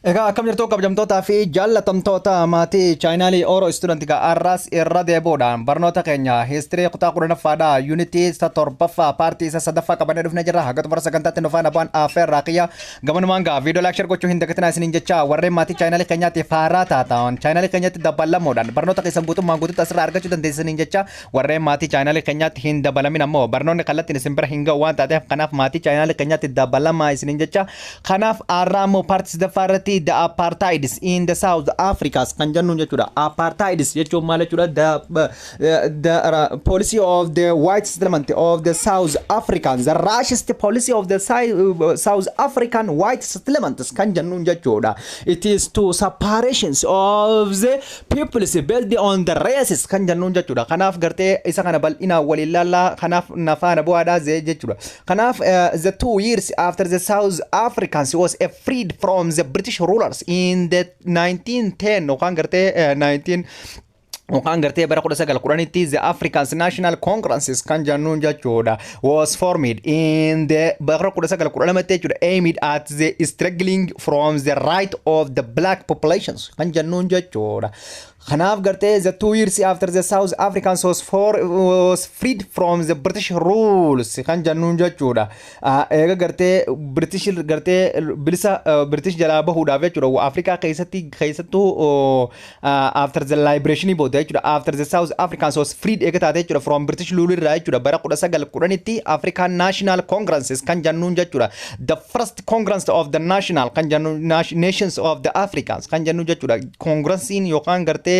Egaa akkam jirtu, kabajamtootaa fi jaallatamtoota maatii chaanaalii Oro Student? Egaa arraas irra deebi'uudhaan barnoota keenya history kutaa 10ffaadha, unitii isa torbaffaa, partii isa sadaffaa qabannee dhufnee jirra. Haga xumura sagantaatti nu faana bu'aan affeerraa kiyya. Gamanumaan gaa viidiyoo like, share gochuu hin dagatinaa isiniin jecha. Warreen maatii chaanaalii keenyaatti faaraa taatan chaanaalii keenyatti dabalamuudhaan barnoota keessan guutummaan guututti asirraa argachuu dandeessaniin jecha. Warreen maatii chaanaalii keenyaatti hin dabalamin ammoo barnoonni kallattiin isin bira hin ga'u waan taateef, kanaaf maatii chaanaalii keenyaatti dabalamaa isiniin jecha. Kanaaf har'a ammoo partii sadaffaa irratti the apartheids in the South Africas kan jennuun jechuudha. Apartheids jechuun maal jechuudha? The policy of the white settlement of the South African, the racist policy of the South African white settlements kan jennuun jechuudha. It is to separations of the peoples based on the races kan jennuun jechuudha. Kanaaf gartee isa kana bal'inaan waliin laallaa, kanaaf nafaana bu'aadhaa jechuudha. Kanaaf the 2 years after the South Africans was freed from the British rulers in the 1910 yookaan gartee 19 yookaan gartee bara 1910tti, the Africans National Congresses kan jennuun jechuudha was formed in the bara 1912tti jechuudha, aimed at the struggling from the right of the black populations kan jennuun jechuudha. Kanaaf gartee the 2 years after the South Africans was freed from the British rules kan jennuun jechuudha. Eega gartee British gartee bilisa British jalaa bahuudhaaf jechuudha. Afrikaa keessatti, keessattuu after the liberation booda jechuudha. After the South Africans was freed eega taate jechuudha from British rule irraa jechuudha, bara 1910tti African National Congresses kan jennuun jechuudha. The first Congress of the National kan jennuun Nations of the Africans kan jennuun jechuudha. Congressiin yookaan gartee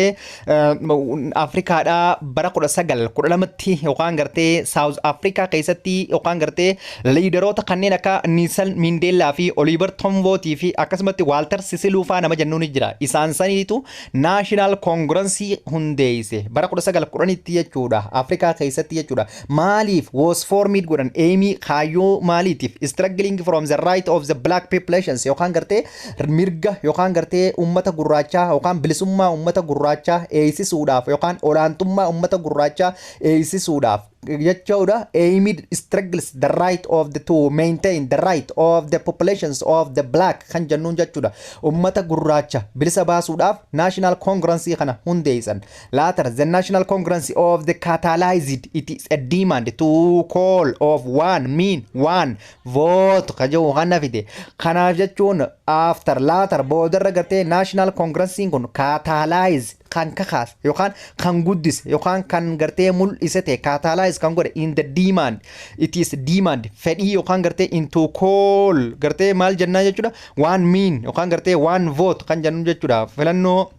Afrikaadhaa bara 1912tti yookaan gartee South Africa keessatti yookaan gartee leaderoota kanneen akka Nelson Mandela fi Oliver Tambootii fi akkasumatti Walter Sisulu faa nama jennuun jira. Isaan saniitu National Congressii hundeesse bara 1910tti jechuudha, Afrikaa keessatti jechuudha. Maaliif was formed godhan? Aimii kaayyoo maaliitiif? Struggling from the right of the black populations yookaan gartee mirga yookaan gartee ummata gurraachaa yookaan bilisummaa ummata gurraachaa eegsisuudhaaf yookaan olaantummaa ummata gurraachaa eegsisuudhaaf jechuudha. Aimed struggles the right of the to maintain the right of the populations of the black kan jennuun jechuudha. Ummata gurraacha bilisa baasuudhaaf National Congress kana hundeessan. Later the National Congress of the catalyzed it is a demand to call of one man, one vote ka jedhu kana fide. Kanaaf jechuun after later boodarra gartee National Congressiin kun catalyze kan kakaase yookaan kan guddise yookaan kan gartee mul'ise ta'e, catalyze kan godhe in the demand, it is demand fedhii yookaan gartee into call gartee maal jennaa jechuudha, one man yookaan gartee one vote kan jennu jechuudha. Filannoo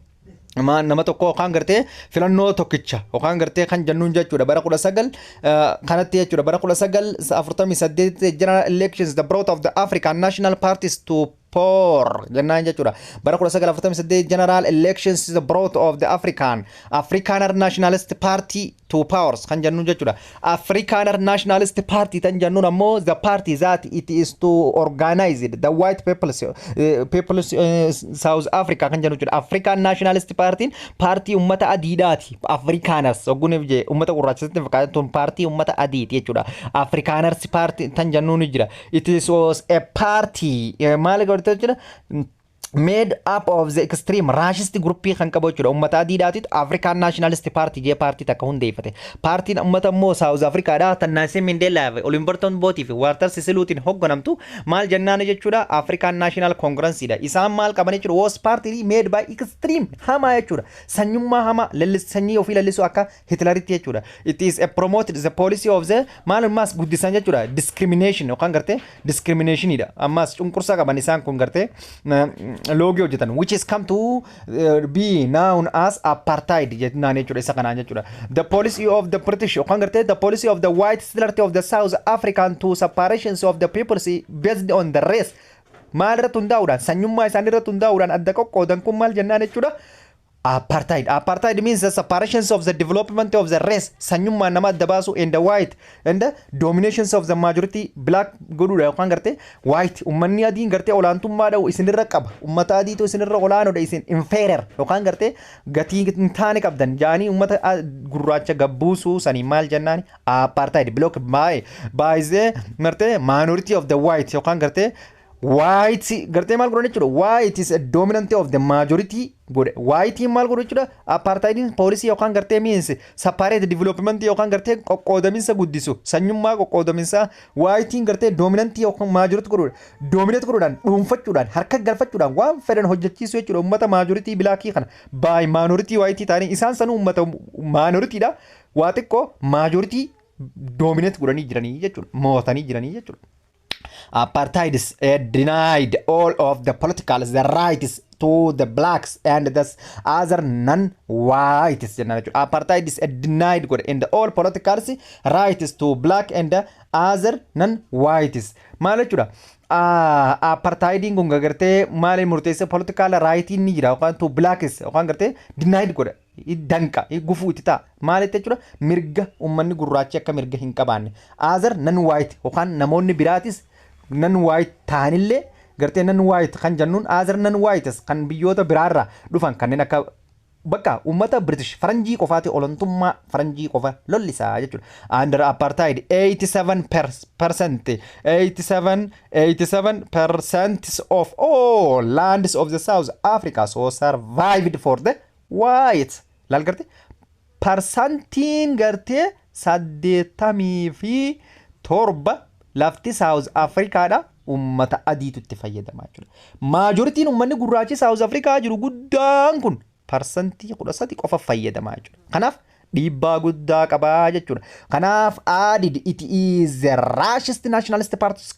nama tokko yookaan gartee filannoo tokkicha yookaan gartee kan jennuun jechuudha. Bara 19 kanatti jechuudha, bara 1948 general elections the brought of the African National Parties to power jennaan jechuudha. Bara 1948 general elections the brought of the Afrikaner Nationalist Party to powers kan jennuun jechuudha. Afrikaner Nationalist Party tan jennuun ammoo the party that it is to organize it, the white peoples South Africa kan jennu jechuudha. African Nationalist Party paartii ummata adiidhaati. Afrikaners ogguun je ummata gurraachatti fakkaatan tun paartii ummata adiiti jechuudha. Afrikaners Party tan jennuun jira. It is was a party maal godhate jechuudha, made up of the extreme racist groupii kan qabu jechuudha. Uummata adiidhaatitu African Nationalist Party jee paartii takka hundeeffate. Paartiin uummata immoo South Africaadha. Tan Nelson Mandela fi Oliver Tambootii fi Walter Sisuluutiin hoogganamtu maal jennaan jechuudha? African National Congressiidha. Isaan maal qaban jechuudha? Was party made by extreme hamaa jechuudha. Sanyummaa hamaa sanyii ofii lallisuu akka Hitleritti jechuudha. It is a promoted the policy of the maal ammaas guddisan jechuudha. Discrimination yookaan gartee discriminationidha. Ammaas cunqursaa qaban isaan kun gartee loogii hojjetan, which is come to be known as apartheid jennaan jechuudha isa kanaan jechuudha. The policy of the British yookaan gartee the policy of the white settler of the South African to separations of the peoples based on the race maal irratti hundaa'uudhaan, sanyummaa isaanii irratti hundaa'uudhaan adda qoqqoodan kun maal jennaan jechuudha? Apartheid. Apartheid means the separations of the development of the race. Sanyummaa nama adda baasu and the white and the dominations of the majority black godhuudha yookaan gartee white ummanni adiin gartee olaantummaa dha'u isinirra qaba. Ummata adiitu isinirra olaanoodha, isin inferior yookaan gartee gatii hin taane qabdan jaanii ummata gurraacha gabbuusuu sanii maal jennaan? Apartheid block by the gartee minority of the white yookaan gartee White gartee maal godhan jechuudha? White is a dominant of the majority godhe. White maal godhu jechuudha? Apartheidiin policy yookaan gartee means separate development yookaan gartee qoqqoodaminsa guddisu, sanyummaa qoqqoodaminsa white gartee dominant yookaan majority godhudha. Dominate godhuudhaan, dhuunfachuudhaan, harka galfachuudhaan waan fedhan hojjechiisu jechuudha ummata majority blackii kana by minority white ta'anii. Isaan sanuu ummata minority dha, waa xiqqoo majority dominate godhanii jiranii jechuudha, mootanii jiranii jechuudha. Apartheid is denied all of the political the rights to the blacks and the other non-whites jennaan jechuudha. Apartheid is denied godhe in the all political rights to black and the other non-whites. Maal jechuudha? Apartheidiin kun gartee maaliin murteesse? Political rightiin ni jira yookaan to blacks yookaan gartee denied godhe, danqa gufuu itti ta'a. Maalitti jechuudha? Mirga uummanni gurraachi akka mirga hin qabaanne, other non white yookaan namoonni biraatis non white ta'anillee, gartee non white kan jennuun other non whites kan biyyoota biraarraa dhufan, kanneen akka bakka uummata British, faranjii qofaati, olantummaa faranjii qofa lollisaa jechuudha. Under apartheid 87%, 87% of all lands of the South Africa so survived for the white. Laal, garte parsantiin gartee 87 lafti South Africaadha ummata adiitu itti fayyadamaa jechuudha. Majorityn uummanni gurraachi South Africa jiru guddaan kun 13% qofa fayyadamaa jechuudha. Kanaaf dhiibbaa guddaa qabaa jechuudha. Kanaaf added it is the racist nationalist parties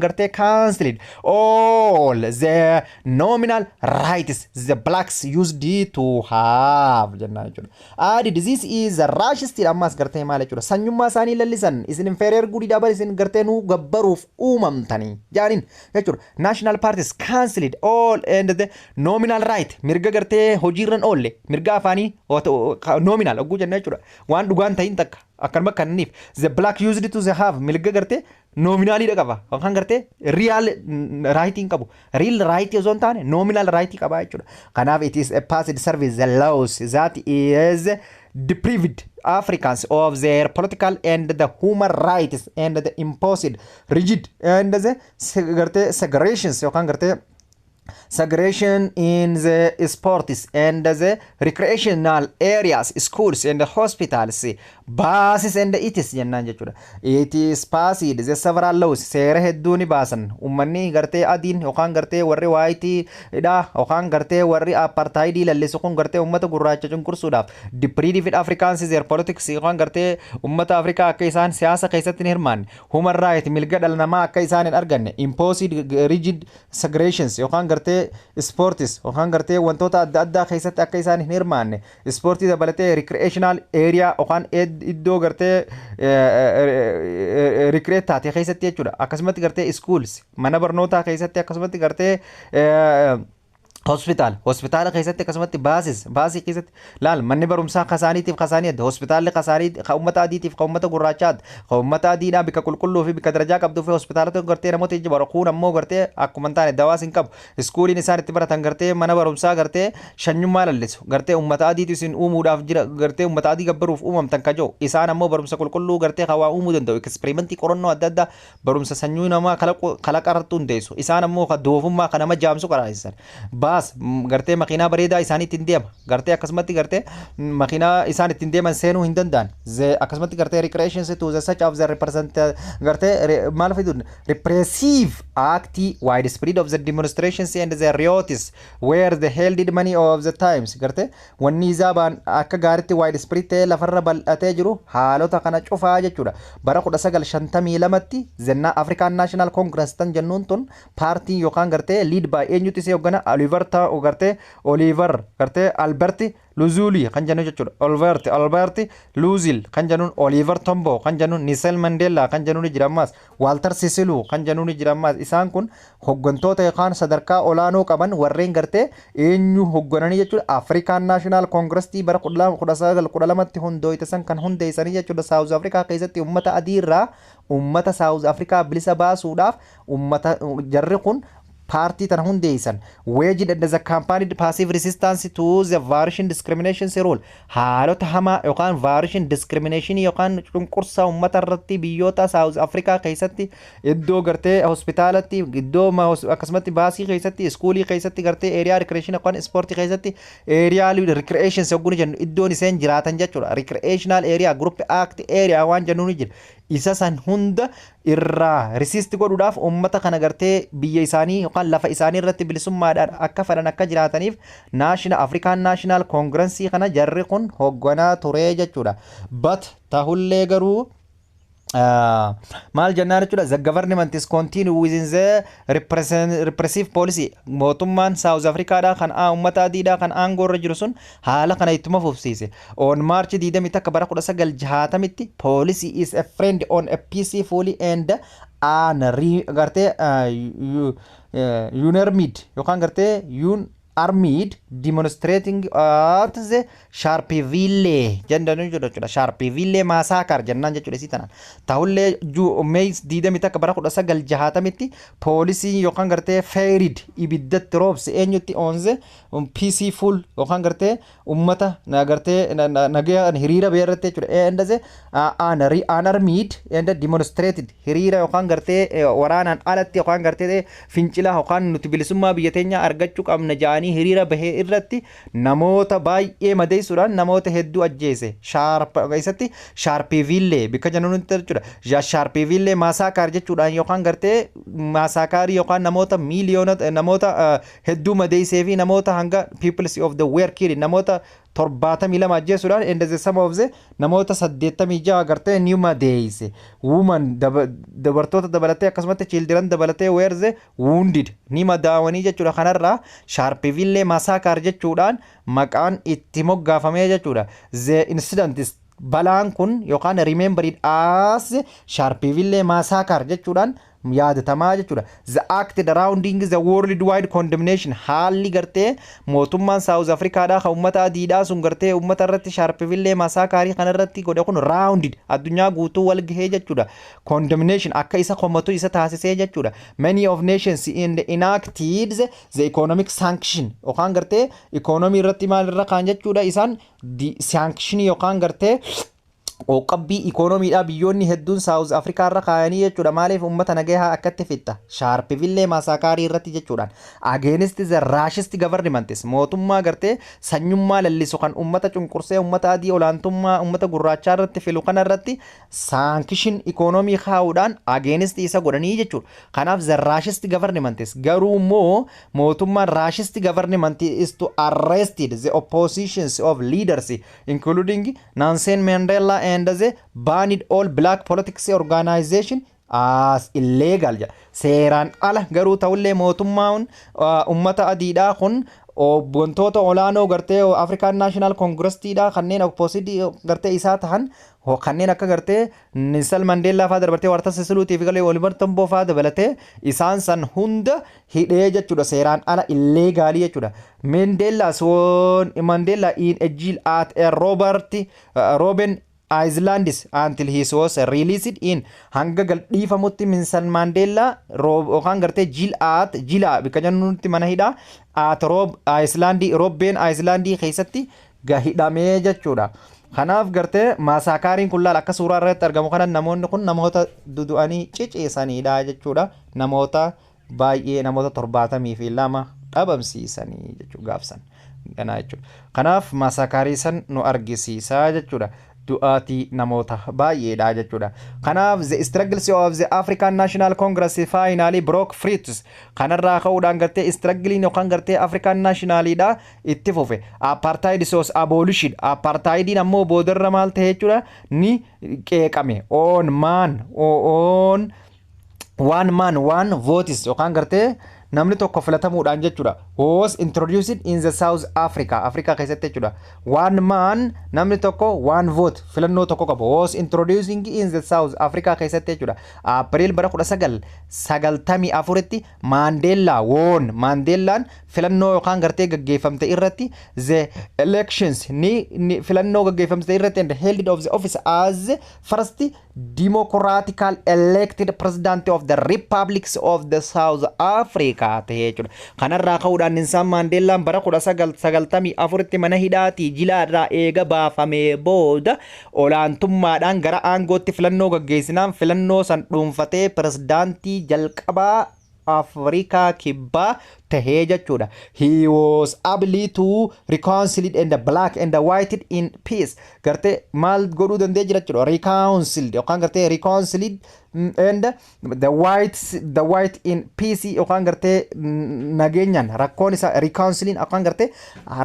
gartee cancelled all the nominal rights the blacks used to have jennaan jechuudha. Added this is the racist ammas gartee maal jechuudha? Sanyummaa isaanii lallisan, isin inferior gudii dabar, isin gartee nuu gabbaruuf uumamtanii jaaniin jechuudha. National parties cancelled all and the nominal right, mirga gartee hojiirran oolle, mirga afaanii nominal ogguu jenna jechuudha. Waan dhugaan ta'in takka akkanuma kannaniif the black used to the have mirga gartee nominaliidha qaba yookaan gartee real rightiin qabu. Real right osoo hin taane nominal right qaba jechuudha. Kanaaf it is a passed service the laws that is deprived Africans of their political and the human rights and the imposed rigid and the gartee segregations yookaan gartee segregation in the sports and the recreational areas, schools and the hospitals, buses and it is jennaan jechuudha. It is passed the several laws, seera hedduu ni baasan. Uummanni gartee adiin yookaan gartee warri whiteiidha yookaan gartee warri apartheidii lallisu kun gartee uummata gurraacha cunqursuudhaaf deprived Africans their politics yookaan gartee uummata Afrikaa akka isaan siyaasa keessatti hin hirmaanne, human right, mirga dhala namaa akka isaan hin arganne, imposed rigid segregations yookaan gartee sports yookaan gartee wantoota adda addaa keessatti akka isaan hin hirmaanne, ispoortii dabalatee recreational area yookaan iddoo gartee recreate taate keessatti jechuudha. Akkasumatti gartee schools, mana barnootaa keessatti, akkasumatti gartee hospitaala hospitaala keessatti, akkasumatti buses, baasii keessatti. Laal, manni barumsaa kasaaniitiif kasaanii adda, hospitaalli kasaanii ka ummata adiitiif ka ummata gurraachaa adda. Ka ummata adiidhaa bikka qulqulluu fi bikka darajaa qabduu fi hospitaalota gartee namoota ija baru kuun ammoo gartee akkuma hin taane dawaas hin qabu. Schooliin isaan itti baratan gartee mana barumsaa gartee shanyummaa lallisu, gartee ummata adiitu isin uumuudhaaf jira, gartee ummata adii gabbaruuf uumamtan kajoo. Isaan ammoo barumsa qulqulluu gartee hawaa uumuu danda'u, experimentii, qorannoo adda addaa, barumsa sanyuu namaa kalaqarratti hundeessu. Isaan ammoo ka doofummaa ka nama jaamsu qaraasisan. Bus, gartee makiinaa bareedaa isaan ittiin deema, gartee akkasumatti gartee makiinaa isaan ittiin deeman seenuu hin danda'an. Akkasumatti gartee recreations to the such of the represent gartee maal fidu, repressive act, widespread of the demonstrations and the riots were the held many of the times. Gartee wanni isaa baan akka gaariitti widespread ta'ee lafarra bal'atee jiru haalota kana cufaa jechuudha. Bara 1952tti zennaa African National Congress tan jennuun tun paartiin yookaan gartee lead by eenyutti isee hoggana? Oliver ta'u gartee Oliver gartee Albert Luthuli kan jennu jechuudha. Albert Luthuli kan jennuun, Oliver Tambo kan jennuun, Nelson Mandela kan jennuun jira, ammaas Walter Sisulu kan jennuun jira ammaas. Isaan kun hoggantoota yookaan sadarkaa olaanoo qaban warreen gartee eenyu hoggananii jechuudha? African National Congress bara 1912tti hundooyte san kan hundeessanii jechuudha. South Africa keessatti uummata adii irraa uummata South Africa bilisa baasuudhaaf uummata jarri kun Paartii tana hundeessan waged and the accompanied passive resistance to the racial discrimination rule, haalota hamaa yookaan racial discrimination yookaan cunqursaa uummata irratti biyyoota South Africa keessatti iddoo gartee hospitaalatti, iddoo akkasumatti baasii keessatti, schoolii keessatti, gartee area recreation yookaan ispoortii keessatti, area recreation yogguun jennu iddoon iseen jiraatan jechuudha. Recreational area, group act area waan jennuun jira. Isa san hunda irraa resist godhuudhaaf uummata kana gartee biyya isaanii yookaan lafa isaanii irratti bilisummaadhaan akka fedhan akka jiraataniif National African National Congressii kana jarri kun hoogganaa ture jechuudha. But tahullee garuu maal jennaan jechuudha, the government is continue within the repressive policy. Mootummaan South Africaadha kan uummata adiidha kan aangoo irra jiru sun haala kana ittuma fufsiise. On March 21 bara 1960tti police is a fired on a peacefully and an gartee unarmed yookaan gartee unarmed demonstrating at the Sharpeville jedhanu jechuudha. Sharpeville massacre jennaan jechuudha isii tanaan. Ta'ullee May 21 bara 1960tti poolisii yookaan gartee fired ibiddatti roobse eenyutti on the peaceful yookaan gartee ummata gartee nagayaan hiriira beerratti jechuudha. And the unarmed and demonstrated hiriira yookaan gartee waraanaan alatti yookaan gartee fincila yookaan nuti bilisummaa biyya teenyaa argachuu qabna ja'anii hiriira bahee irratti namoota baay'ee madeessuudhaan namoota hedduu ajjeese. Sharp keessatti Sharpeville bikka jennuun jechuudha. Sharpeville massacre jechuudhaan yookaan gartee massacreii yookaan namoota miiliyoona namoota hedduu madeessee fi namoota hanga peoples of the were killed namoota 72 ajjeesuudhaan and the some of the namoota 86 gartee ni madeesse. Woman dabartoota dabalatee akkasumatti children dabalatee were the wounded ni madaawanii jechuudha. Kanarraa Sharpeville massacre jechuudhaan maqaan itti moggaafamee jechuudha. The incident is balaan kun yookaan remembered as Sharpeville massacre jechuudhaan yaadatamaa jechuudha. The act rounding the world wide condemnation, haalli gartee mootummaan South Africaadhaa kan uummata adiidhaa sun gartee uummata irratti Sharpeville massacreii kana irratti godhe kun rounded addunyaa guutuu wal gahee jechuudha. Condemnation akka isa komatu isa taasisee jechuudha. Many of nations in the enacted the economic sanction yookaan gartee economy irratti maal irra kaan jechuudha, isaan sanction yookaan gartee qoqqabbii ikoonomiidha biyyoonni hedduun South Africa irra kaayanii jechuudha. Maaliif uummata nagayaa akkatti fixxa Sharpeville massacreii irratti jechuudhaan against the racist governments, mootummaa gartee sanyummaa lallisu kan uummata cunqursee uummata adii olaantummaa uummata gurraachaa irratti filu kana irratti sanction economy kaa'uudhaan against isa godhanii jechuudha. Kanaaf the racist governments garuu immoo mootummaan racist government is to arrested the oppositions of leaders including Nelson Mandela and the banned all black politics organization as illegal jedha. Seeraan ala garuu ta'ullee mootummaan ummata adiidhaa kun wantoota olaanoo gartee African National Congressiidha kanneen opposite gartee isaa tahan kanneen akka gartee Nelson Mandela faa dabalatee, Walter Sisuluutii fi galee Oliver Tambo faa dabalatee isaan san hunda hidhee jechuudha, seeraan ala illegalii jechuudha. Mandela son Mandela in a jail at a Robert Robben Island until he was released in hanga gadhiifamutti Nelson Mandela yookaan gartee jail at jaila bikka jennutti mana hidhaa at Rob Island, Robben Island keessatti hidhamee jechuudha. Kanaaf gartee massacreiin kun laal akka suuraa irratti argamu kana namoonni kun namoota dudu'anii ciciisanidha jechuudha. Namoota baay'ee namoota 72 dhabamsiisanii jechuudha gaafsan. Kanaa jechuudha. Kanaaf massacreii san nu argisiisaa jechuudha. Du'aatii namoota baay'eedha jechuudha. Kanaaf the struggles of the African National Congress finally broke fruits. Kanarraa ka'uudhaan gartee struggling yookaan gartee African Nationalidha itti fufe. Apartheid was abolished. Apartheidiin ammoo boodarra maal ta'e jechuudha, ni qeeqame. On man on one man one votes yookaan gartee namni tokko filatamuudhaan jechuudha. Was introduced in the South Africa. Africa keessatti jechuudha. One man, namni tokko, one vote, filannoo tokko qabu. Was introducing in the South Africa keessatti jechuudha. April bara 1994tti Mandela won. Mandelaan filannoo yookaan gartee gaggeeffamte irratti the elections ni filannoo gaggeeffamte irratti and held of the office as first democratical elected president of the Republics of the South Africa. Afrikaa ta'ee jechuudha. Kanarraa ka'uudhaan Nelson Maandeellaan bara 1994tti mana hidhaatii jilaarraa eega baafamee booda olaantummaadhaan gara aangootti filannoo gaggeessinaan filannoo san dhuunfatee pirezidaantii jalqabaa Afrikaa Kibbaa tahee jechuudha. He was able to reconcile and the black and the white in peace. Gartee maal godhuu danda'ee jira jechuudha. Reconciled yookaan gartee reconciled and the white in peace yookaan gartee nageenyaan rakkoon isaa reconciling yookaan gartee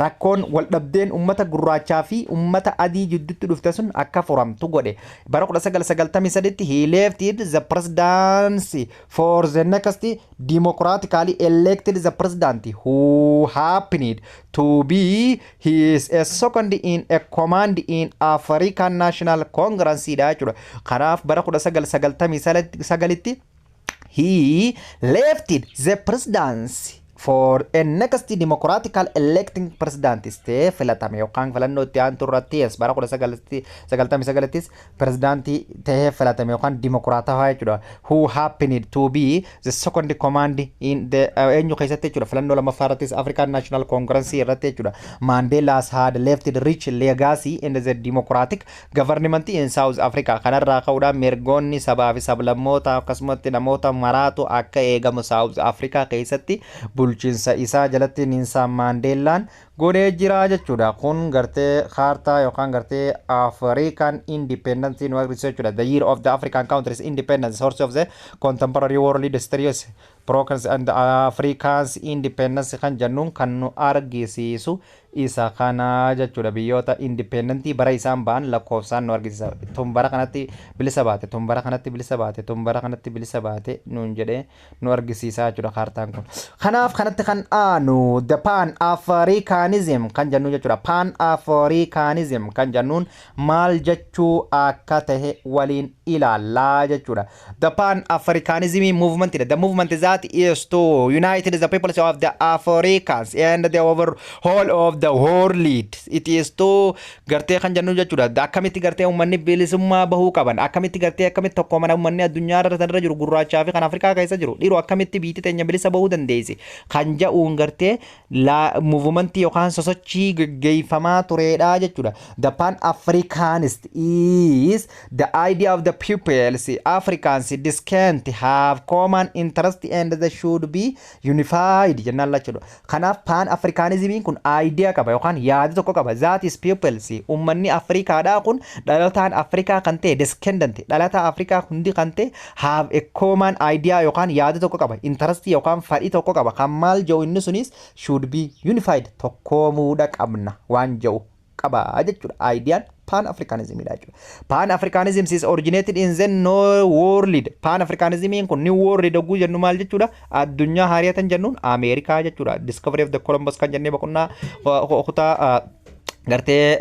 rakkoon wal dhabdeen ummata gurraachaa fi ummata adii jidduutti dhufte sun akka furamtu godhe. Bara 1993tti he left the presidency for the next democratically elected the president, who happened to be his a second in a command in African National Congress dha jechuudha. Kanaaf bara 1999tti he left the presidency for a next democratical electing president ta'ee filatame yookaan filannoo itti aantu irrattis bara 1999ttis pirezidaantii ta'ee filatame yookaan dimokiraatawaa jechuudha. Who happened to be the second command in the eenyu keessatti jechuudha, filannoo lammaffaa irrattis African National Congress irratti jechuudha. Mandela had left rich legacy in the democratic government in South Africa. Kanarraa ka'uudhaan mirgoonni sabaa fi sablammoota akkasumatti namoota maraatu akka eegamu South Africa keessatti bulchiinsa isaa jalatti Nelson Maandeellaan godhee jira jechuudha. Kun gartee kaartaa yookaan gartee African Independence nu agarsiisu jechuudha. The year of the African countries independence, source of the contemporary world histories progress and Africans independence kan jennuun kan nu argisiisu isa kana jechuudha. Biyyoota independentii bara isaan ba'an lakkoofsaan nu argisiisa. Tun bara kanatti bilisa baate, tun bara kanatti bilisa baate, tun bara kanatti bilisa baate nuun jedhee nu argisiisa jechuudha kaartaan kun. Kanaaf kanatti kan aanu the Pan Africanism kan jennu jechuudha. Pan Africanism kan jennuun maal jechuu akka tahe waliin ilaallaa jechuudha. The Pan Africanism movement, the movement that is to unite the peoples of the Africans and the overall of the world. It is to gartee kan jennu jechuudha. Akkamitti gartee uummanni bilisummaa bahuu qaban, akkamitti gartee akkamitti tokko mana uummanni addunyaa irra jiru gurraachaa fi kan Afrikaa keessa jiru dhiiroo akkamitti biyyi teenya bilisa bahuu dandeessi kan jedhuun gartee movementii yookaan sosochii geggeeffamaa turedha jechuudha. The Pan Africanist is the idea of the peoples Africans descent have common interest and they should be unified jennaan jechuudha. Kanaaf Pan Africanismiin kun idea qaba yookaan yaada tokko qaba. That is peoples uummanni Afrikaadhaa kun dhalataan Afrikaa kan ta'e, descendant dhalataa Afrikaa hundi kan ta'e, have a common idea yookaan yaada tokko qaba. Interest yookaan fedhii tokko qaba. Kan maal jedhu inni sunis should be unified, tokkoomuudha qabna waan jedhu qaba jechuudha. Ideaan Pan Africanismidha jechuudha. Pan Africanism is originated in the New World. Pan Africanismiin kun New World hogguu jennu maal jechuudha? Addunyaa haaraa tan jennuun Ameerikaa jechuudha. Discovery of the Columbus kan jennee boqonnaa kutaa gartee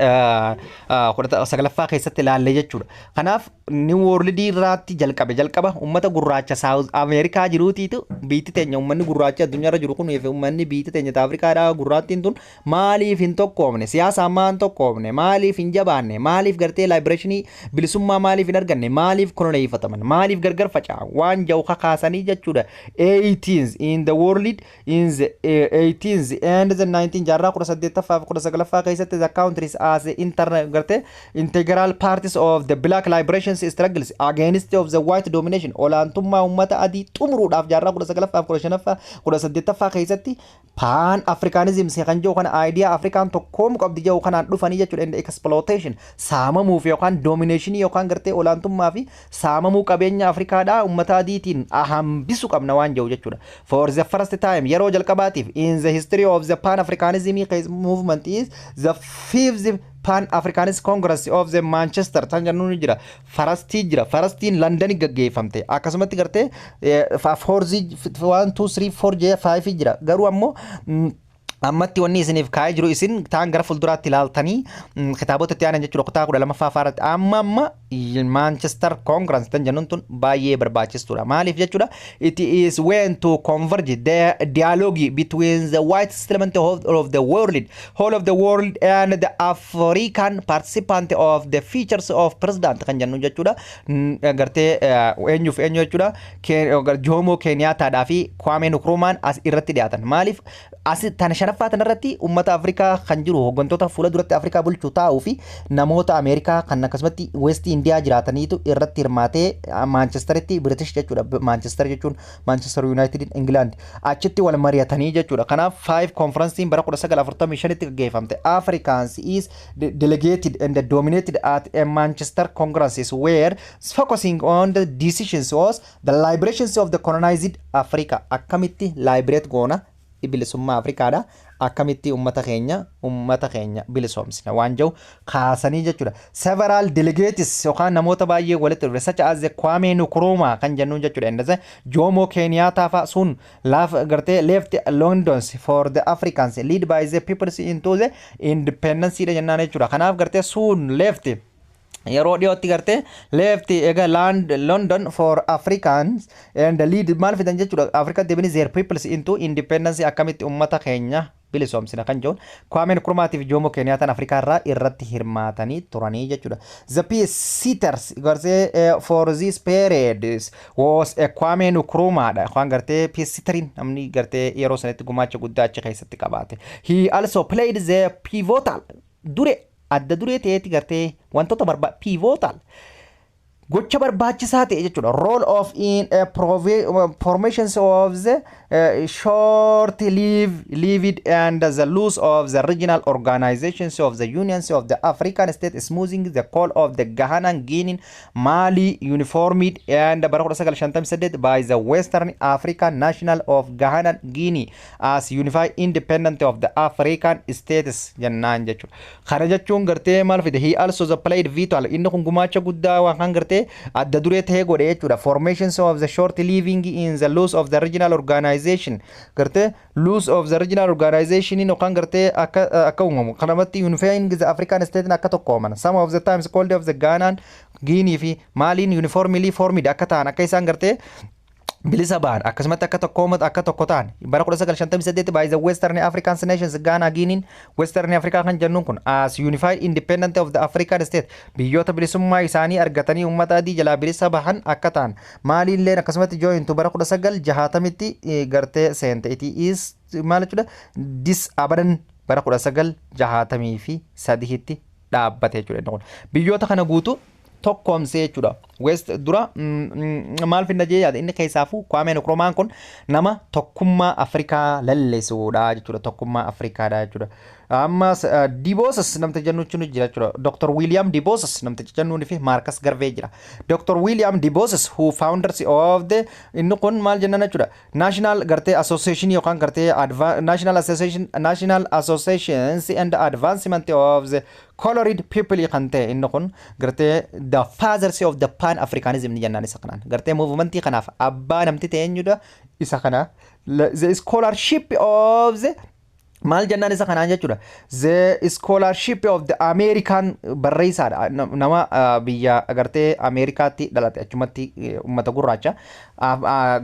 19ffaa keessatti ilaalle jechuudha. Kanaaf New World irraatti jalqabe, jalqaba uummata gurraacha South Ameerikaa jiruutiitu biyyi teenya uummanni gurraacha addunyaarra jiru kun fi uummanni biyyi teenya Afrikaadhaa gurraattiin tun maaliif hin tokkoomne, siyaasaan maa hin tokkoomne, maaliif hin jabaanne, maaliif gartee liberationii bilisummaa maaliif hin arganne, maaliif koloneeffataman, maaliif gargar faca'an waan jedhu kakaasanii jechuudha. 18th in the world in the 18th and the 19 jaarraa 18ffaa fi 19ffaa keessatti the countries as inter gartee integral parties of the black liberation struggles against of the white domination, olaantummaa uummata adii xumuruudhaaf jaarraa 19ffaa fi 15ffaa 18ffaa keessatti Pan Africanism kan jedhu kana idea Afrikaan tokkoomuu qabdi jedhu kanaan dhufanii jechuudha. And exploitation, saamamuuf yookaan domination yookaan gartee olaantummaa fi saamamuu qabeenya Afrikaadhaa uummata adiitiin hambisu qabna waan jedhu jechuudha. For the first time, yeroo jalqabaatiif, in the history of the Pan Africanism movement is the fifth Pan Africanist Congress of the Manchester tan jennuun jira. Firstii jira. Firstiin London gaggeeffamte. Akkasumatti gartee fourzii 1 2 3 4 5 jira. Garuu ammoo Ammatti wanni isiniif kaa'ee jiru isin ta'an gara fuulduraatti ilaaltanii kitaabota itti aanan jechuudha, kutaa 12ffaa fa'aarratti. Amma Manchester Congress tan jennuun tun baay'ee barbaachistuudha. Maaliif jechuudha? It is when to converge the dialogue between the white settlement of the world, whole of the world, and the African participant of the features of president kan jennu jechuudha. Gartee eenyuuf eenyu jechuudha? Joomoo Keeniyaataadhaa fi Kwame Nkrumah as irratti dhiyaatan. Maaliif as tana shanaffaa tanarratti uummata Afrikaa kan jiru, hooggantoota fuula duratti Afrikaa bulchuu taa'uu fi namoota Ameerikaa kan akkasumatti West Indiyaa jiraataniitu irratti hirmaatee Maanchesteritti, British jechuudha. Manchester jechuun Manchester United, England, achitti wal mari'atanii jechuudha. Kanaaf five conferenceiin bara 1945tti gaggeeffamte. Africans is delegated and dominated at a Manchester Congresses were focusing on the decisions was the liberations of the colonized Africa. Akkamitti liberate goona bilisummaa Afrikaadha, akkamitti ummata keenya bilisoomsina waan jiru kaasanii jechuudha. Several delegates yookaan namoota baay'ee walitti dhufe, such as Kwame Nkrumah kan jennuun jechuudha. Innis Jomo Kenyatta fa'a sun laaf gartee left London for the Africans lead by the peoples into the independence dha jennaan jechuudha. Kanaaf gartee sun left yeroo dhiyootti gartee left egaa land London for Africans and lead maal fidan jechuudha, Africa deebini their peoples into independence. Akkamitti ummata keenya bilisoomsina kan jedhuun Kwame Nkrumahtiif Jomo Kenyaattaan Afrikaa irraa irratti hirmaatanii turanii jechuudha. The peace sitters gartee for this period was a Kwame Nkrumah dha. Waan gartee peace sitteriin namni gartee yeroo sanatti gumaacha guddaa achi keessatti qabaate. He also played the pivotal dure adda duree ta'eeti gartee wantoota pivotal gocha barbaachisaa ta'e jechuudha. Role of in a formations of the short lived and the loss of the regional organizations of the unions of the African state, smoothing the call of the Ghana, Guinea, Mali uniformed and bara 1958 by the Western African National of Ghana, Guinea as unified independent of the African states jennaan jechuudha. Kana jechuun gartee maal fide? He also the played vital, inni kun gumaacha guddaa waan kan gartee adda duree ta'ee godhe jechuudha. Formations of the short living in the loss of the regional organization, gartee loss of the regional organization yookaan gartee akka uumamu kanamatti unifying the African state akka tokkooman, some of the times called of the Ghana, Guinea fi Maaliin uniformly formed akka ta'an, akka isaan gartee bilisa ba'an, akkasumatti akka tokko akka tokko ta'an bara 1958 by the Western African Nations, Ghana, Guinea, Western Africa kan jennuun kun as unified independent of the African state, biyyoota bilisummaa isaanii argatanii uummata adii jalaa bilisa bahan akka ta'an. Maaliilleen akkasumatti jointu bara 1960tti gartee seente. It is maal jechuudha? Dis abadan bara 1963tti dhaabbate jechuudha. Biyyoota kana guutuu tokkoomsee jechuudha. West dura maal finna jee yaada inni keessaafuu Kwame Nkrumah kun nama tokkummaa Afrikaa lallisuudha jechuudha. Tokkummaa Afrikaadha jechuudha. Ammas Du Bois namticha jennuun jira jechuudha. Dr. William Du Bois namticha jennuun fi Marcus Garvey jira. Dr. William Du Bois, who founders of the, inni kun maal jennan jechuudha. National gartee Association yookaan gartee National Association, National Associations and Advancement of the Colored People kan ta'e, inni kun gartee the fathers of the Pan Africanism ni jennaan isa kanaan. Gartee movementii kanaaf abbaa namti ta'e eenyudha isa kana. The scholarship of the maal jennaan isa kanaan jechuudha. The scholarship of the American barreessaadha. Nama biyya agartee Ameerikaatti dhalate, achumatti uummata gurraacha.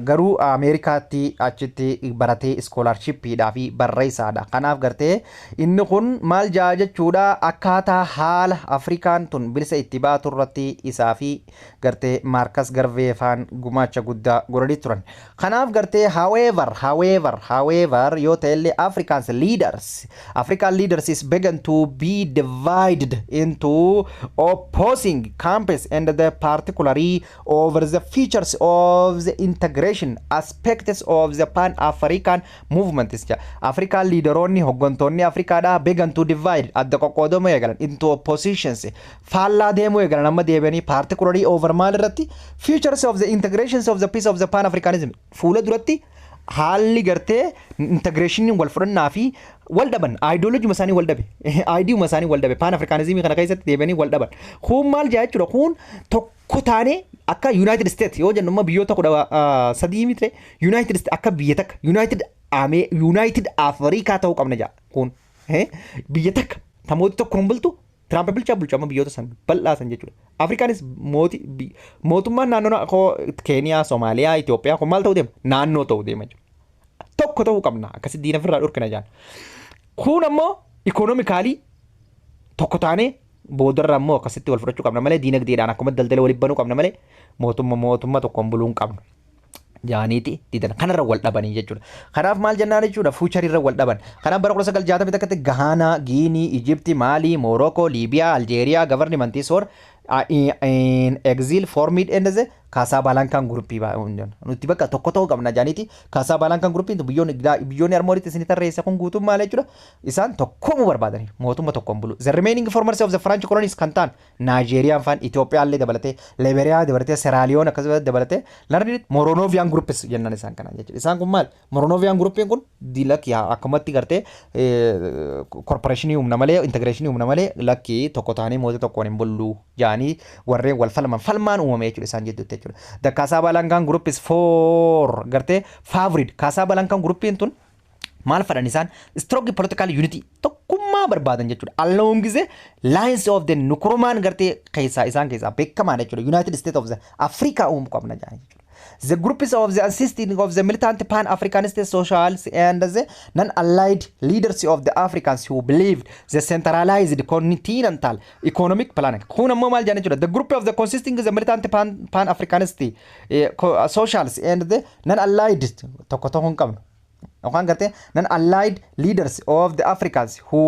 Garuu Ameerikaatti achitti baratee scholarshipiidhaa fi barreessaadha. Kanaaf gartee inni kun maal jaa jechuudha? Akkaataa haala Afrikaan tun bilisa itti baatu irratti isaa fi gartee Marcus Garvey faan gumaacha guddaa godhanii turan. Kanaaf gartee however yoo ta'ellee African leaders is began to be divided into opposing camps and the particularly over the features of the integration aspects of the Pan-African movement. African leaderoonni, hooggantoonni Afrikaadhaa began to divide, adda qoqqoodamuu eegalan, into oppositions, faallaa deemuu eegalan. Amma deebi'anii particularly over maal irratti? Features of the integrations of the peace of the Pan-Africanism. Fuula duratti haalli gartee integrationiin wal fudhannaa fi wal dhaban, ideologyuma isaanii wal dhabe, ideuma isaanii wal dhabe. Pan Africanismii kana keessatti deebi'anii wal dhaban. Kun maal jaa jechuudha? Kun tokko taanee akka United States yoo jennu, amma biyyoota 13 miti, United States akka biyya takka United United Africa ta'uu qabna jaa. Kun biyya takka ta mootii tokkoon bultu. Tiraamp bulchaa bulchu amma biyyoota san bal'aa san jechuudha. Afrikaanis mootii mootummaan naannoo Keeniyaa, Soomaaliyaa, Itoophiyaa kun maal ta'uu deema? Naannoo ta'uu deema jechuudha. Tokko ta'uu qabna, akkasi diina ofirraa dhorkina jaan. Kun ammoo economically tokko taanee boodarra ammoo akkasitti wal fudhachuu qabna malee, diinagdeedhaan akkuma daldala waliin banuu qabna malee, mootummaa tokkoon buluu hin qabnu jaaniiti diidan. Kanarra wal dhabanii jechuudha. Kanaaf maal jennaan jechuudha, futureirra wal dhaban. Kanaaf bara 1961tti Gahaanaa, Giinii, Ijipti, Maalii, Moorookoo, Liibiyaa, Aljeeriyaa governmentii or in exile formed and the Casablanca groupii nuti bakka tokko ta'uu qabna jaaniiti. Casablanca groupiin biyyoonni armooritti isin tarreessa kun guutuun maal jechuudha, isaan tokkoomuu barbaadani, mootummaa tokkoon bulu. The remaining formers of the French colonies kan ta'an Naajeeriyaan faan, Itoophiyaallee dabalatee, Liberiyaa dabalatee, Seraaliyoon akkasumas dabalatee, larni Monroviyaan groups jennan isaan kana jechuudha. Isaan kun maal? Monroviyaan groupiin kun dilak akkumatti gartee corporationii humna malee, integrationii humna malee, lakkii, tokko ta'anii mootii tokkoon hin bullu jaanii warreen wal falman, falmaan uumame jechuudha isaan jidduutti jechuudha. The Casablanca group is for gartee favorite. Casablanca groupiin tun maal fadhan isaan? Strong political unity, tokkummaa barbaadan jechuudha. Along the lines of the Nkrumah gartee keessaa isaan keessaa beekamaadha jechuudha. United States of the Africa uumuu qabna jedhan jechuudha. The groups of the assisting of the militant Pan-Africanist socials and the non-allied leaders of the Africans who believed the centralized continental economic plan. Kun ammoo maal jedhan jechuudha. The group of the consisting the militant Pan-Africanist socials and the non-allied, tokko tokko hin qabnu. Yookaan gartee non-allied leaders of the Africans who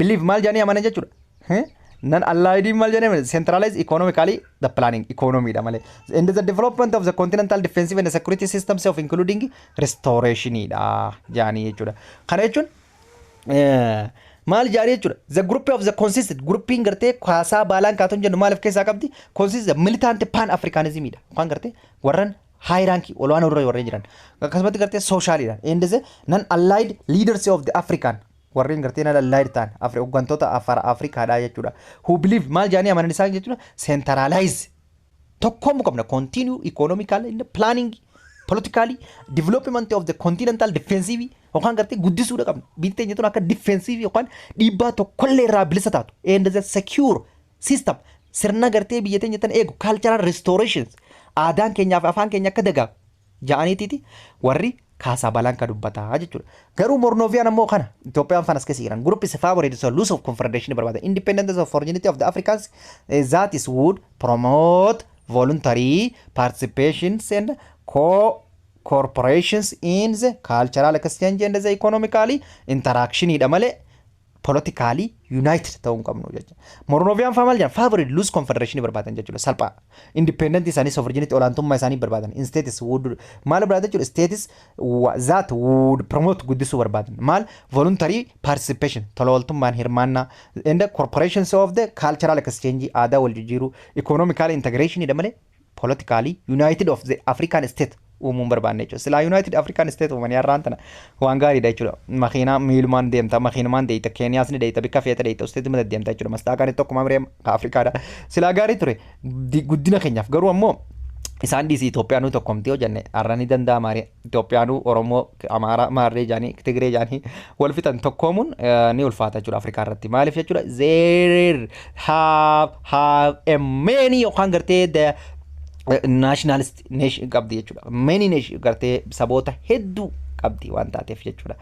believe maal jedhanii amanan jechuudha. Non allied maal jedhame? Centralized economically the planning economy dha malee, and the development of the continental defensive and security systems of including restoration dha jaanii jechuudha. Kana jechuun maal jaanii jechuudha? The group of the consisted groupiin gartee Casablanca jennu maaliif keessaa qabdi? Consist the militant Pan Africanism dha, yookaan gartee warran high rank olaanoo irra warreen jiran, akkasumatti gartee socialidha, and the non allied leaders of the African, warreen gartee non allied ta'an hooggantoota Afrikaadha jechuudha. Who believe maal jaanii amanan isaan jechuudha? Centralize tokkoomuu qabna, continue economical and planning, politically development of the continental defensive, yookaan gartee guddisuudha qabna. Biyyi teenya tun akka defensive yookaan dhiibbaa tokkollee irraa bilisa taatu, and the secure system, sirna gartee biyya teenya tan eegu, cultural restorations, aadaan keenyaaf afaan keenya akka dagaagu ja'aniitiiti warri Casablanca dubbataa jechuudha. Garuu Monroviyaan ammoo kana Itoophiyaan fanas keessa jiran group is favorite so loose of confederation barbaada. Independence of sovereignty of the Africans that is would promote voluntary participations and co corporations in the cultural exchange and the economically interaction dha malee politically united ta'uu hin qabnu jechuudha. Monroviyaan faa maal jedhan? Favorite loose confederation barbaadan jechuudha, salphaa. Independent isaanii, sovereignty, olaantummaa isaanii barbaadan. States would maal barbaadan jechuudha? States that would promote, guddisuu barbaadan. Maal? Voluntary participation, tola ooltummaan hirmaannaa, and the corporations of the cultural exchange, aadaa wal jijjiiruu, economical integration dha malee politically united of the African state uumuun barbaanne jechuudha. Silaa United African State uumanii har'aan tana waan gaariidha jechuudha. Makiinaa miilumaan deemta, makiinumaan deeyta, Keeniyaas ni deeyta, bikka feeta deeyta, state mata deemta jechuudha. Mastaaqaan tokkuma miree Afrikaadha. Silaa gaarii ture guddina keenyaaf, garuu ammoo isaan dhiisii Itoophiyaanuu tokkomtee yoo jenne har'a ni danda'ama. Itoophiyaanuu Oromoo, Amaaraa, Maarree jaanii, Tigree jaanii wal fixan, tokkoomuun ni ulfaata jechuudha Afrikaa irratti. Maaliif jechuudha? There have a many yookaan gartee the nationalist nation qabdi jechuudha. Many nation, gartee saboota hedduu qabdi waan taateef jechuudha.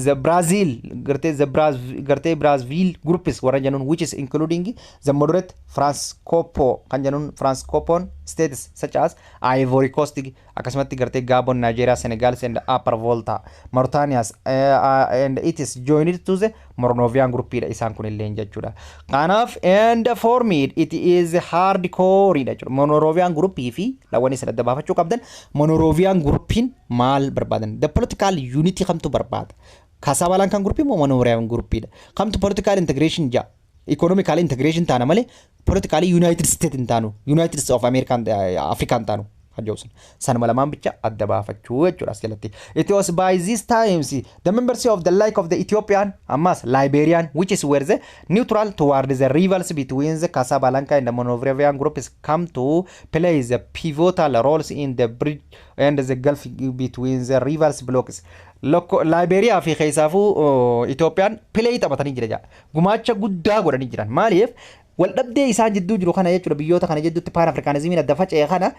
The Brazil gartee the Brazil gartee Brazil groups warra jennuun, which is including the moderate Francopo kan jennuun, Francophone states such as Ivory Coast, akkasumatti gartee Gabon, Nigeria, Senegal and Upper Volta, Mauritania, and it is joined to the Monrovian group dha isaan kun illeen jechuudha. Kanaaf and formed it is hardcore dha jechuudha. Monrovian group fi lawwan isin adda baafachuu qabdan, Monrovian groupiin maal barbaadan? The political unity kamtu barbaada? Casablanca group moo Monrovian group dha? Kamtu political integration jaa? Economical integration taana malee politically United States hin taanu, United States of American African taanu. Hajjawsan sanuma lamaan bicha adda baafachuu jechuudha as jalatti. It was by these times the members of the like of the Ethiopian ammas Liberian, which is where the neutral toward the rivals between the Casablanca and the Monrovian groups, come to play the pivotal roles in the bridge and the gulf between the rivals blocks. Laayibeeriyaa fi keessaafuu Itoophiyaan play taphatanii jira jaa. Gumaacha guddaa godhanii jiran. Maaliif? Wal dhabdee isaan jidduu jiru kana jechuudha, biyyoota kana jidduutti Pan Africanismiin adda faca'e kana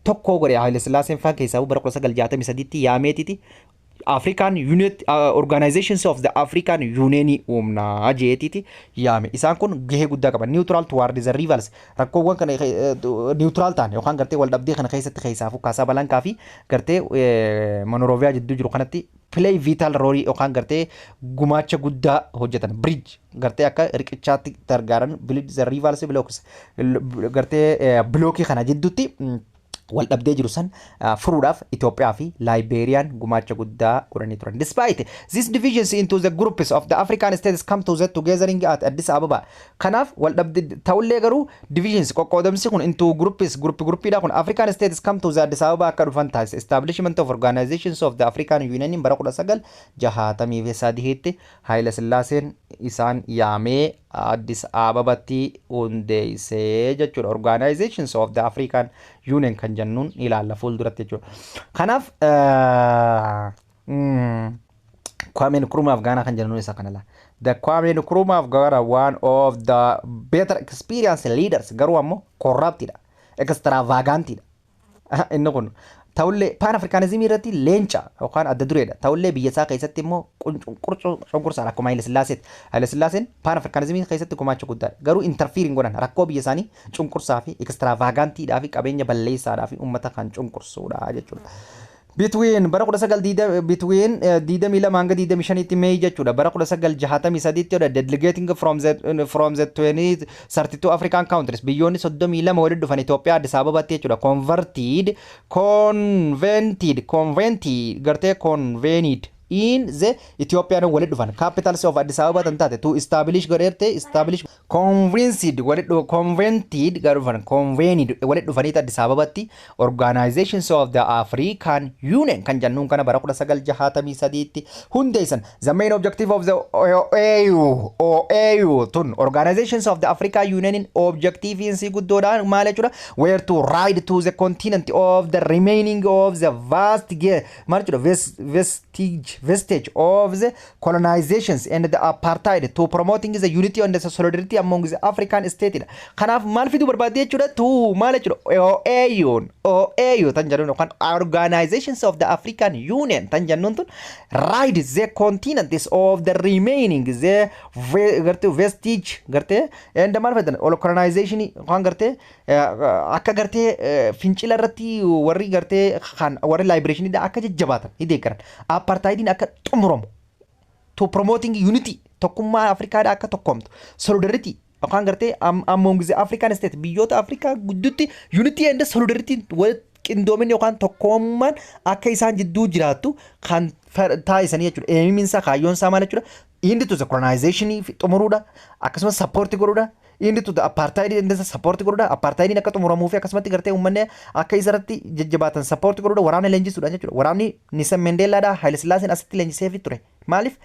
tokko godhe. Haile Sillaaseen faan keessaa bara 1963tti yaameetiti African Unit, Organizations of the African Union uumnaa jeetiti yaame. Isaan kun gahee guddaa qaban. Neutral toward the rivals, rakkoowwan kana neutral ta'an yookaan gartee wal dhabdee kana keessatti keessaafuu Kaasaabalaankaa fi gartee Monrovia jidduu jiru kanatti play vital role yookaan gartee gumaacha guddaa hojjetan. Bridge, gartee akka riqichaatti gargaaran, build the rivals blocks, gartee blockii kana jidduutti wal dhabdee jiru san furuudhaaf Itoophiyaa fi Laayibeeriyaan gumaacha guddaa godhanii turan. Despite these divisions into the groups of the African states come to the togethering at Addis Ababa. Kanaaf wal dhabdee ta'ullee garuu divisions, qoqqoodamsi kun into groups, group groupiidha kun, African states come to the Addis Ababa akka dhufan taasise. Establishment of Organizations of the African Union bara 1963tti Haayila Sillaaseen isaan yaamee Addis Ababatti hundeessee jechuudha. Organizations of the African Union kan jennuun ilaalla fuulduratti jechuudha. Kanaaf Kwame Nkrumah of Ghana kan jennuun isa kana laa. The Kwame Nkrumah of Ghana, one of the better experienced leaders, garuu ammoo corruptidha. Extravagantidha. Inni kun ta'ullee Pan Africanismii irratti leenca yookaan adda dureedha. Ta'ullee biyya isaa keessatti immoo cunqursaadha akkuma Haile Sillaaseeti. Haile Sillaaseen Pan Africanismii keessatti gumaacha guddaadha. Garuu interfere hin godhan, rakkoo biyya isaanii cunqursaa fi extravagantiidhaa fi qabeenya balleessaadhaa fi uummata kan cunqursuudha jechuudha. Between bara 19 between 22 hanga 25tti May jechuudha, bara 1963tti jedha, delegating from the 20 32 African countries, biyyoonni 32 walitti dhufan Itoophiyaa Addis Ababatti jechuudha, converted convented convented gartee convened in the Ethiopian walitti dhufan capitals of Addis Ababa tan taate to establish godheerte establish convinced walitti convented gara dhufan convened walitti dhufanii Addis Ababatti Organizations of the African Union kan jennuun kana bara 1963tti hundeessan. The main objective of the OAU, OAU tun, Organizations of the African Union, objective insi guddoodhaan maal jechuudha? Were to rid to the continent of the remaining of the vast maal jechuudha, vestige of the colonizations and the apartheid, to promoting the unity and the solidarity among the African state dha. Kanaaf maal fiduu barbaadde jechuudha? To maal jechuudha? OAU, OAU tan jedhuun yookaan Organizations of the African Union tan jennuun tun rid the continent of the remaining the gartee vestige gartee and maal fayyadaman ol colonization yookaan gartee akka gartee fincila irratti warri gartee kan warri liberationidha akka jajjabaatan ni deeggaran, apartheidiin akka xumuramu, to promoting unity, tokkummaa Afrikaadha akka tokkomtu, solidarity yookaan gartee among the African state, biyyoota Afrikaa gidduutti unity and solidarity, walitti qindoominni yookaan tokkummaan akka isaan jidduu jiraattu kan taasisanii jechuudha. Aimiinsaa, kaayyoon isaa maal jechuudha? End to the colonization xumuruudha, akkasumas support godhuudha. End to the apartheid and support godhuudha. Apartheidiin akka xumuramuu fi akkasumatti gartee uummanni akka isarratti jajjabaatan support godhuudha. Waraana leenjisuudha jechuudha. Waraanni Nelson Mandeelaadha Haile Sillaaseen asitti leenjiseefii ture. Maaliif?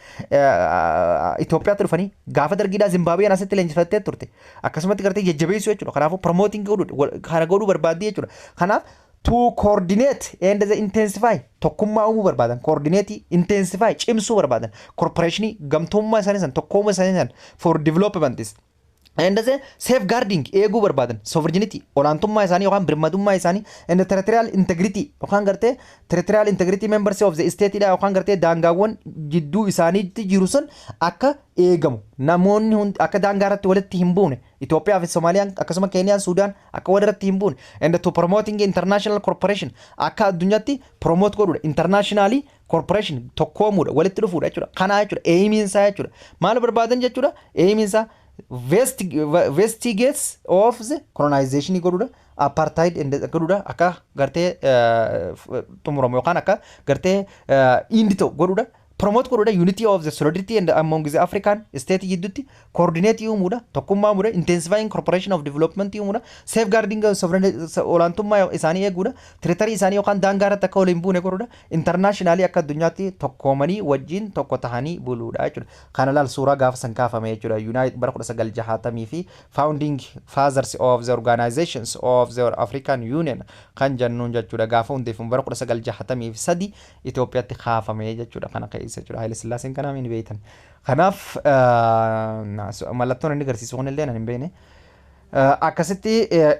Itoophiyaatti dhufanii gaafa dargiidhaa Zimbaabuween asitti leenjifattee turte. Akkasumatti gartee jajjabeessuu jechuudha. Kanaafuu promoting godhuudha. Kana godhuu barbaaddii jechuudha. Kanaaf to coordinate and the intensify, tokkummaa uumuu barbaadan, coordinate, intensify, cimsuu barbaadan, cooperation, gamtummaa isaanii san, tokkummaa isaanii san, for development and the safeguarding, eeguu barbaadan, sovereignty, olaantummaa isaanii yookaan birmadummaa isaanii, and the territorial integrity yookaan gartee territorial integrity members of the state dha yookaan gartee daangaawwan jidduu isaaniitti jiru sun akka eegamu, namoonni hundi akka daangaa irratti walitti hin buune, Itoophiyaa fi Soomaaliyaan akkasuma Keeniyaan, Suudaan akka walirratti hin buune, and to promoting international cooperation, akka addunyaatti promote godhuudha, internationally cooperation, tokkoomuudha, walitti dhufuudha jechuudha. Kanaa jechuudha aimiin isaa jechuudha. Maal barbaadan jechuudha? Aimiin isaa vestiges of the colonization godhuudha, apartheid godhuudha, akka gartee xumuramu yookaan akka gartee end ta'u godhuudha. Promote godhuudha unity of the solidarity and among the African state gidduutti coordinate uumuudha, tokkummaa uumuudha, intensifying cooperation of development uumuudha, safeguarding sovereignty, olaantummaa isaanii eeguudha, territory isaanii yookaan daangaa irratti akka waliin buune godhuudha, internationally akka addunyaatti tokkoomanii wajjin tokko tahanii buluudha jechuudha. Kana laal, suuraa gaafa san kaafame jechuudha. United bara 1960 fi founding fathers of the Organizations of the African Union kan jennuun jechuudha. Gaafa hundeeffamu bara 1963 Itoophiyaatti kaafame jechuudha. Kana keessa jechuudha. Haile Sillaaseen kanaaf hin beektan. Kanaaf mallattoon inni agarsiisu kun illee hin beekne. Akkasitti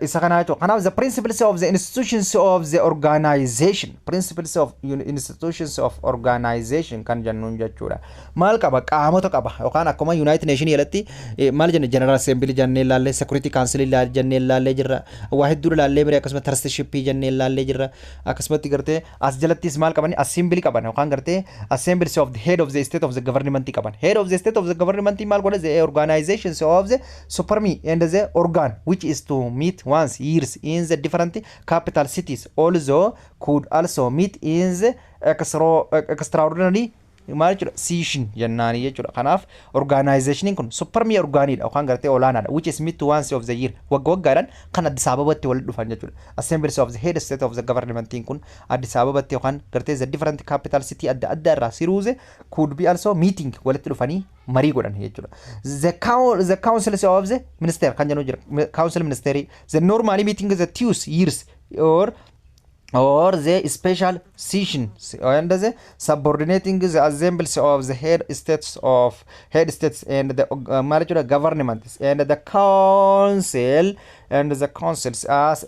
isa kana jechuudha. Kanaaf the principles of the institutions of the organization, principles of institutions of organization kan jennuun jechuudha. Maal qaba? Qaamota qaba yookaan akkuma United Nation jalatti maal jenne? General Assembly jennee ilaallee, Security Council jennee ilaallee jirra. Waa hedduu ilaallee bire. Akkasuma trusteeship jennee ilaallee jirra. Akkasumatti gartee as jalattis maal qabani? Assembly qaban yookaan gartee assemblies of the head of the state of the government qaban. Head of the state of the government maal godha? The organizations of the supreme and the organ which is to meet once years in the different capital cities, also could also meet in the extraordinary maal jechuudha, session jennaanii jechuudha. Kanaaf organizationiin kun supreme organiidha yookaan gartee olaanaadha, which is meet once of the year, wagga waggaadhaan kan Addis Ababatti walitti dhufan jechuudha. Assemblies of the head state of the governmentiin kun Addis Ababatti yookaan gartee the different capital city adda addaa irraa siruuze could be also meeting walitti dhufanii marii godhan jechuudha. The councils of the minister kan jennu jira. Council ministry, the normally meeting the 2 years or the special session and the subordinating the assemblies of the head states and the maal governments and the council and the councils as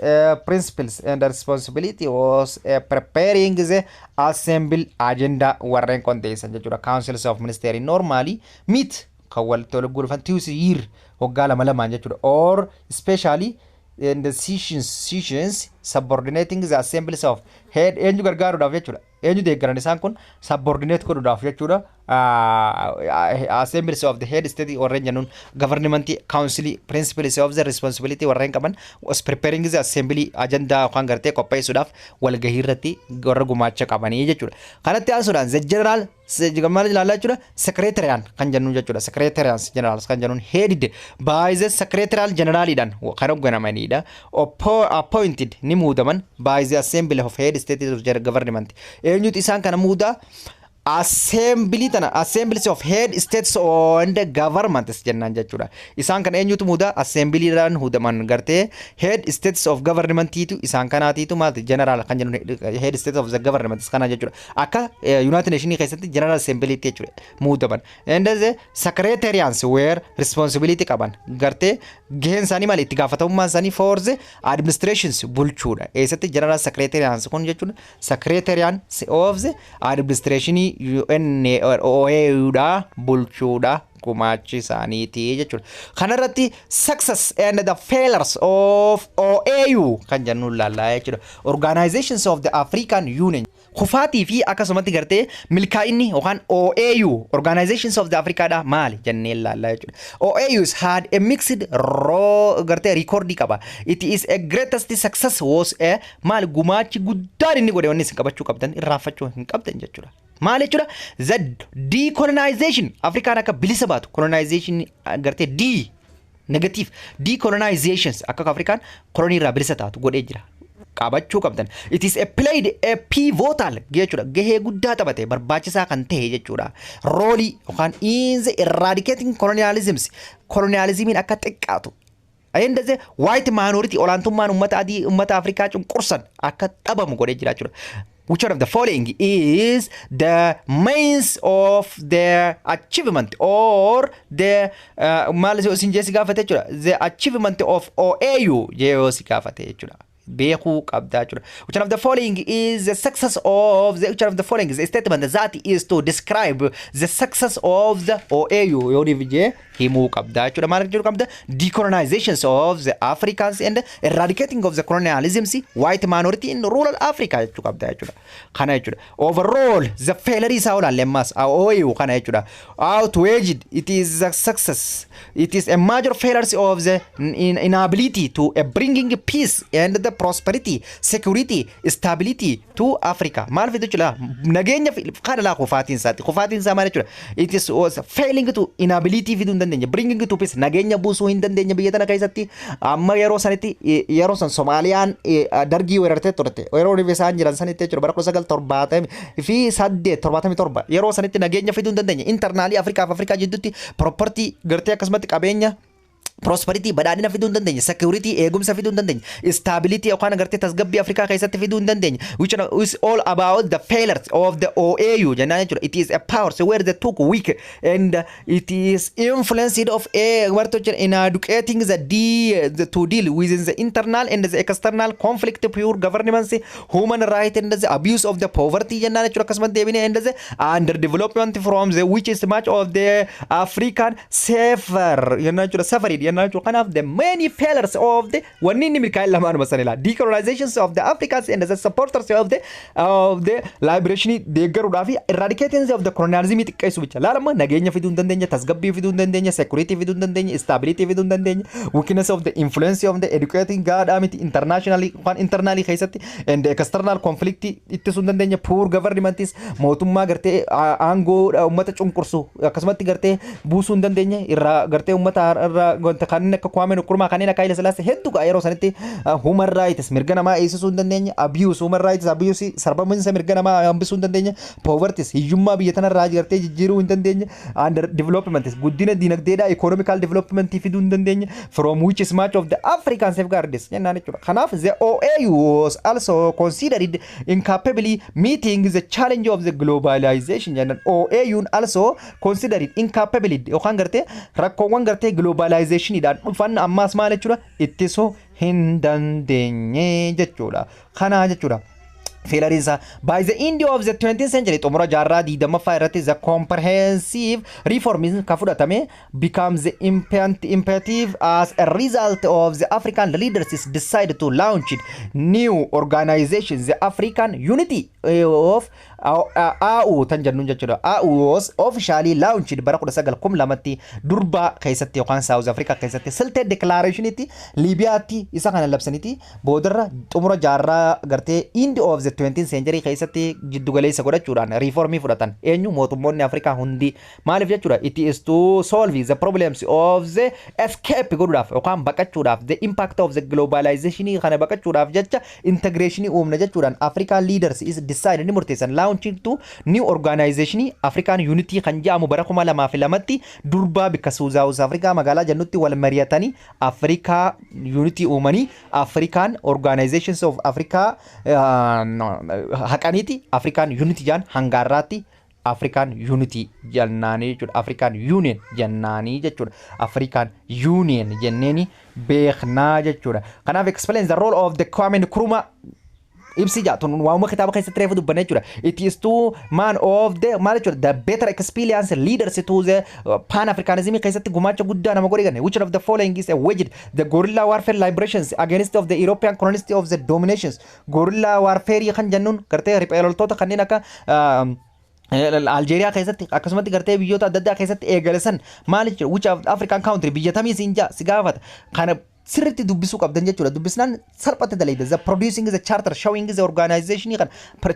principles and the responsibility was preparing the assembly agenda warreen qondeessan jechuudha. Councils of ministry normally meet kan walitti wal gulfan 2 year, waggaa lama lamaan jechuudha, or specially in the sessions subordinating the assemblies of head eenyu gargaaruudhaaf jechuudha, eenyu deeggaran isaan kun subordinate godhuudhaaf jechuudha. Assemblies of the head state warreen jennuun government council principles of the responsibility warreen qaban was preparing the assembly agenda yookaan gartee qopheessuudhaaf walgahii irratti warra gumaacha qabanii jechuudha. Kanatti aansuudhaan the general maal ilaalaa jechuudha, secretariat kan jennuun jechuudha. Secretariat generals kan jennuun headed by the secretariat generalidhaan kan hoogganamanidha. Appointed ni muudaman by the assembly of head state of government. Eenyutu isaan kana muudaa? Assembly tana, assemblies of head states and governments jennaan jechuudha. Isaan kana eenyutu muudaa? Assemblyidhaan muudaman. Gartee head states of governmentiitu isaan kanaatiitu maalti general kan jennu head states of the governments kana jechuudha. Akka United Nations keessatti general assembly jechuudha muudaman. And the secretariats were responsibility qaban. Gartee gaheen isaanii maali? Itti gaafatamummaan isaanii for the administrations bulchuudha. Eessatti? General secretariats kun jechuudha, secretariat of the administration UN OAUdha bulchuudha gumaachi isaaniiti jechuudha. Kanarratti success and the failures of OAU kan jennu ilaallaa jechuudha. Organizations of the African Union. Kufaatii fi akkasumatti gartee milkaa'inni yookaan OAU, Organizations of the Africaadha, maali jennee ilaallaa jechuudha. OAUs had a mixed gartee recordii qaba. It is a greatest success was a maali gumaachi guddaan inni godhe wanni isin qabachuu qabdan irraanfachuu hin qabdan jechuudha. Maal jechuudha? The decolonization, Afrikaan akka bilisa baatu, colonization gartee D negative decolonizations, akka Afrikaan kolonii irraa bilisa taatu godhee jira. Qabachuu qabdan. It is a played a pivotal jechuudha. Gahee guddaa taphate, barbaachisaa kan ta'e jechuudha. Role yookaan in the eradicating colonialisms, colonialismiin akka xiqqaatu. And the white minority, olaantummaan uummata adii uummata Afrikaa cunqursan akka dhabamu godhee jira jechuudha. Which one of the following is the means of the achievement or the maal isin jeesi gaafate jechuudha. The achievement of OAU jee si gaafate jechuudha. Beekuu qabdaa jechuudha. Which one of the following is the success of the which one of the following is a statement that is to describe the success of the OAU yooniif jee himuu qabdaa jechuudha. Maal jechuu qabda? Decolonizations of the Africans and eradicating of the colonialisms, white minority in rural Africa jechuu qabda jechuudha. Kana jechuudha. Overall the failure isaa olaalle ammas OAU kana jechuudha. Outweighed it is a success. It is a major failure of the inability to bringing peace and the prosperity, security, stability to Africa. Maal fidu jechuudha? Nageenya kana laa kufaatiin isaati. Kufaatiin isaa maal jechuudha? It is was failing to inability fiduu hin dandeenye. Bringing to peace, nageenya buusuu hin dandeenye biyya tana keessatti. Amma yeroo sanitti, yeroo san Somaaliyaan Dargii weerartee turte. Yeroo isaan jiran sanitti jechuudha, bara 1978, 77. Yeroo sanitti nageenya fiduu hin dandeenye. Internally Afrikaa fi Afrikaa jidduutti property gartee akkasumatti qabeenya, prosperity, badhaadhina fiduu hin dandeenye, security, eegumsa fiduu hin dandeenye, stability yookaan agartee tasgabbii Afrikaa keessatti fiduu hin dandeenye, which is all about the failures of the OAU jennaan jechuudha. It is a power so where the took weak and it is influenced of a warto in educating the, D, the to deal within the internal and the external conflict, poor governance, human right and the abuse of the poverty jennaan jechuudha. Akkasumas deebinee and the underdevelopment from the which is much of the African suffer jennaan jechuudha, suffered jennaan jechuudha. Kanaaf the many failures of the wanni inni milkaa'in lamaanuma sanila decolonizations of the Africans and the supporters of the liberation deeggaruudhaa fi eradicating of the colonialism xiqqeessu bicha laalama. Nageenya fiduu hin dandeenye, tasgabbii fiduu hin dandeenye, security fiduu hin dandeenye, stability fiduu hin dandeenye, weakness of the influence of the educating gaadhaa miti internationally waan internally keessatti and external conflict ittisuu hin dandeenye, poor governmentis, mootummaa gartee aangoo uummata cunqursu akkasumatti gartee buusuu hin dandeenye irraa gartee uummata irraa wanta kanneen akka Kwame Nkrumah, kanneen akka Haile Sillaasee hedduu gaa. Yeroo sanitti human rights, mirga namaa eegsisuu hin dandeenye, abuse, human rights abuse, sarbamiinsa mirga namaa hambisuu hin dandeenye, poverty, hiyyummaa biyya tanarraa gartee jijjiiruu hin dandeenye, under development, guddina dinagdeedhaa, economical development fiduu hin dandeenye, from which is much of the African safeguards jennaan jechuudha. Kanaaf the OAU was also considered incapably meeting the challenge of the globalization jennaan. OAU also considered incapable yookaan gartee rakkoowwan gartee globalizationidhaan dhufan ammaas maal jechuudha, ittisuu hin dandeenye jechuudha. Kanaa jechuudha. Failure isaa by the end of the 20th century, xumura jaarraa 20ffaa irratti, the comprehensive reform ka fudhatame becomes the imperative as a result of the African leaders decided to launch new organization, the African Unity of AU tan jennuun jechuudha. AU was officially launched bara 1902tti Durbaa keessatti yookaan South Africa keessatti Sirte Declarationitti Liibiyaatti isa kana labsaniiti. Boodarra xumura jaarraa gartee end of the 20th century keessatti jiddugaleessa godhachuudhaan reformii fudhatan. Eenyu? Mootummoonni Afrikaa hundi. Maaliif jechuudha? It is to solve the problems of the escape godhuudhaaf yookaan baqachuudhaaf, the impact of the globalization kana baqachuudhaaf jecha integration uumna jechuudhaan African leaders is decide, ni murteessan, launching to new organization, African Unity kan jedhamu bara 2002tti Durbaa bikka South Africa magaalaa jennutti wal mari'atanii Africa Unity uumanii, African Organizations of Africa haqaniiti African Unity jaan. Hangaarraatti African Unity jennaanii jechuudha. African Union jennaanii jechuudha. African Union jenneeni beeknaa jechuudha. Kanaaf explain the role of the Kwame Nkrumah ibsi jaa. Tun waamuma kitaaba keessatti reefu dubbanne jechuudha. It is to man of the maal jechuudha, the better experience leaders to the Pan Africanism keessatti gumaacha guddaa nama godhe ganne. Which of the following is a waged the guerrilla warfare liberations against of the European colonists of the dominations? Guerrilla warfare kan jennuun gartee riphee loltoota kanneen akka Aljeeriyaa keessatti akkasumatti gartee biyyoota adda addaa keessatti eegalesan maal jechuudha? Which of African country, biyya tamii siin jaa, si gaafata. Kana sirriitti dubbisuu qabdan jechuudha. Dubbisnaan salphatti dalayda. The producing the charter showing the organization kan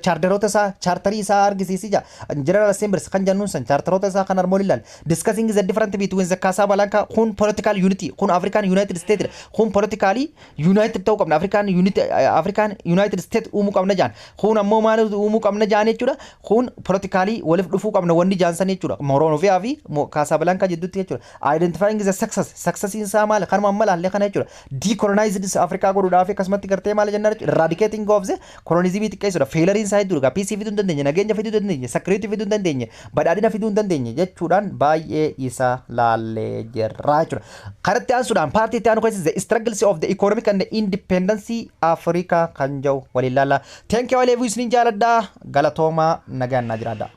charteroota isaa, charterii isaa argisiisi jaa. General Assemblies kan jennuun san charteroota isaa kan armoon ilaal. Discussing the difference between the Casablanca, kun political unity, kun African United States, kun politically united ta'uu qabna, African Unity, African United States uumuu qabna jaan. Kun ammoo maal uumuu qabna jaan jechuudha. Kun politically waliif dhufuu qabna wanni jaan san jechuudha. Monrovia fi Casablanca jidduutti jechuudha. Identifying the success, success isaa maal? Kanuma amma laallee kana jechuudha. Decolonized Afrikaa godhuudhaaf akkasumatti gartee maal jennaan jechuudha. Eradicating of the colonialism xiqqeessuudha. Failure isaa hedduudha. Peace fiduu hin dandeenye, nageenya fiduu hin dandeenye, security fiduu hin dandeenye, badhaadhina fiduu hin dandeenye jechuudhaan baay'ee isa laallee jirra jechuudha. Karatti aansuudhaan partii itti aanu keessatti the struggles of the economic and the independence Africa kan jedhu waliin laalla. Thank you all, isiniin jaaladha. Galatoomaa, nagaan naa jiraadha.